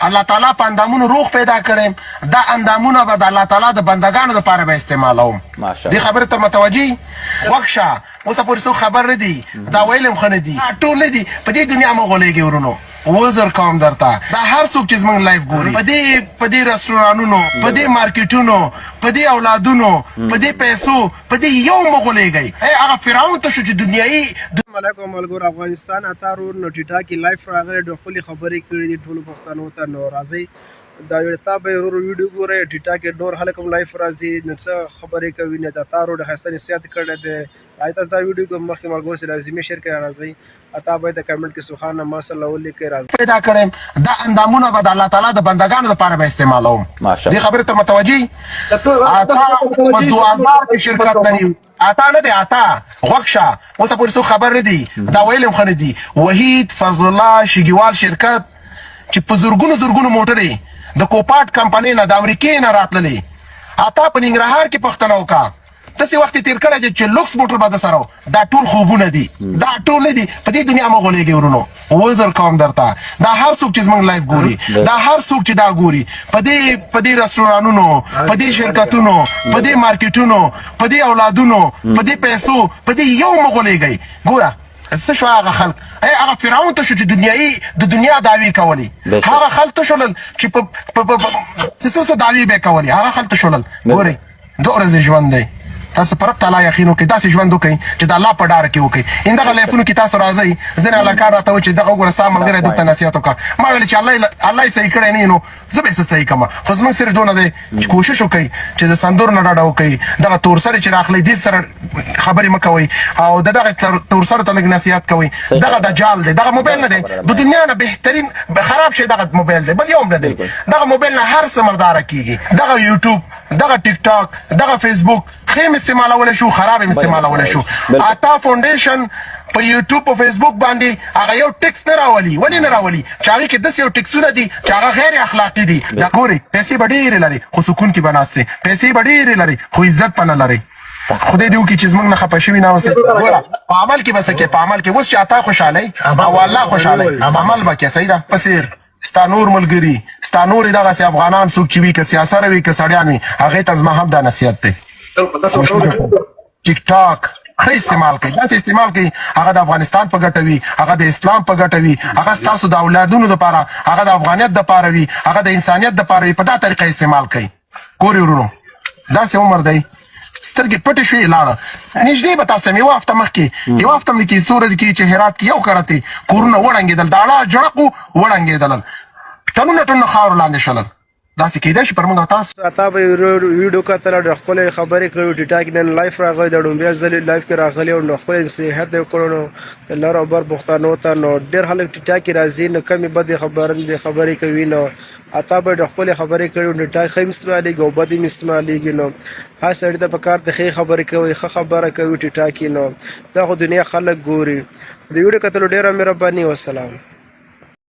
الله تعالی په اندامونو روغ پیدا کړی یم، دا اندامونه به د الله تعالی د بندګانو لپاره به استعمالوم. دې خبرې ته متوجه یې؟ غوږ شه، اوسه پورې څوک خبر نه دي، دا ویل هم ښه نه دي، دا ټول نه دي، په دې دنیا مه غولېږئ ورونو، عذر کوم درته، دا هر څوک چې زموږ لایف ګوري، په دې په دې رستورانونو، په دې مارکیټونو، په دې اولادونو، په دې پیسو، په دې یو مه غولېږئ، ای هغه فرعون ته شو چې دنیایي السلام علیکم ملګرو افغانستان عطا رور نو ټیټا کې لایف راغلی ډېر ښکلې خبرې کړې دي ټولو پښتنو ته نو راځئ دا عطا به ورور ویډیو ګورئ ټیټا کې نور خلک هم لایف راځي نو څه خبرې کوي نو د عطا ورور ډېر ښایسته نصیحت کړی دی راځئ تاسو دا ویډیو ګورئ مخکې ملګرو سره لازمي شیر کړئ راځئ عطا به د کمنټ کې سبحان مسله ولیکئ راځئ. پیدا کړی یم، دا اندامونه به د الله تعالی د بندګانو لپاره به استعمالوم. دې خبرې ته متوجه یې؟ عطا په 2000 کې شرکت لري. عطا نه دی عطا، غوږ شه، اوسه پورې څوک خبر نه دي، دا ویل هم ښه نه دي. وحید فضل الله شګیوال شرکت چې په زرګونو زرګونو موټرې د کوپاټ کمپنۍ نه د امریکې نه راتللې، عطا په ننګرهار کې پښتنه وکړه. داسې وخت یې تېر کړی دی چې لوکس موټر به ده سره و. دا ټول خوبونه دي، دا ټول نه دي. په دې دنیا مه غولېږئ ورونو، عذر کوم درته. دا هر څوک چې زموږ لایف ګوري، دا هر څوک چې دا ګوري، په دې په دې رستورانونو، په دې شرکتونو، په دې مارکیټونو، په دې اولادونو، په دې پیسو، په دې یو مه غولېږئ. ګوره څه شو هغه خلک، ای هغه فرعون ته شو چې دنیایي د دنیا دعوې کولې، هغه خلک ته شولل چې په څه څه دعوې به یې کولې، هغه خلک ته شولل. ګورئ دوه ورځې ژوند دی، تاسو پر رب تعالی یقین وکړئ، داسې ژوند وکړئ چې د الله په ډار کې وکړئ. ان دغه لایفونو کې تاسو راځئ، ځینې هلکان راته وایي چې دغه وګوره ستا ملګری دلته نصیحت وکړه، ما ویل چې الله الله یې صحیح کړی نه نو زه به یې څه صحیح کړم. خو زموږ صرف دونه دی چې کوشش وکړئ چې د سندرو نه ډډه وکړئ، دغه تورسرې چې راخلئ دې سره خبرې مه کوئ او د دغه تورسرو ته لږ نصیحت کوئ. دغه دجال دی، دغه موبایل نه دی، د دنیا نه بهترین خراب شی دغه موبایل دی، بل یو هم نه دی. دغه موبایل نه هر څه مرداره کیږي، دغه یوټیوب، دغه ټیک ټاک، دغه فیسبوک ښه هم استعمالولی شو، خراب هم استعمالولی شو. عطا فونډیشن په یوټیوب په فیسبوک باندې هغه یو ټیکس نه راولي. ولې نه راولي؟ چې هغې کې داسې یو ټیکسونه دي چې هغه غیر اخلاقي دي. دا ګورې پیسې به ډېرې لرې خو سکون کې به ناست یې، پیسې به ډېرې لرې خو عزت به نه لرې. خدای دې وکړي چې زموږ نه خفه شوي نه اوسې. ګوره په عمل کې به څه کې، په عمل کې اوس چې عطا خوشحالوي او الله خوشحالوي، عمل به کې صحیح ده. په څېر ستا نور ملګري، ستا نور دغسې افغانان څوک چې وي، که سیاسره وي که سړیان وي، هغې ته زما هم دا نصیحت دی، ټیک ټاک ښه استعمال کړئ، داسې استعمال کړئ هغه د افغانستان په ګټه وي، هغه د اسلام په ګټه وي، هغه ستاسو د اولادونو لپاره، هغه د افغانیت لپاره وي، هغه د انسانیت لپاره وي، په دا طریقه استعمال کړئ. ګورې ورونو داسې عمر دی، سترګې پټې شوې لاړه. نږدې به تاسو یوه هفته مخکې، یوه هفته مې کې څو ورځې کې چې هرات کې یو کرتې کورونه وړنګېدل، داړه جړقو وړنګېدل، ټنونه ټنونه خاورو لاندې شولل. داسې کېدای شي پر موږ او تاسو. عطا به ویډیو کتله، ډېر ښکلې خبرې کړې. ټیټا کې نن لایف راغلی، د ړومبی ځل لایف کې راغلی او نو ښکلی نصیحت یې وکړو نو د لر او بر پښتنو ته. نو ډېر خلک ټیټا کې راځي نو کمې بدې خبرې کوي، نو عطا به ډېر ښکلې خبرې کړې. نو ټیټا ښه هم استعمالېږي او بد هم استعمالېږي، نو هر سړي ته په کار دی ښې خبرې کوي، ښه خبره کوي ټیټا کې، نو دا خو دنیا خلک ګوري. د ویډیو کتلو ډېره مهرباني، وسلام.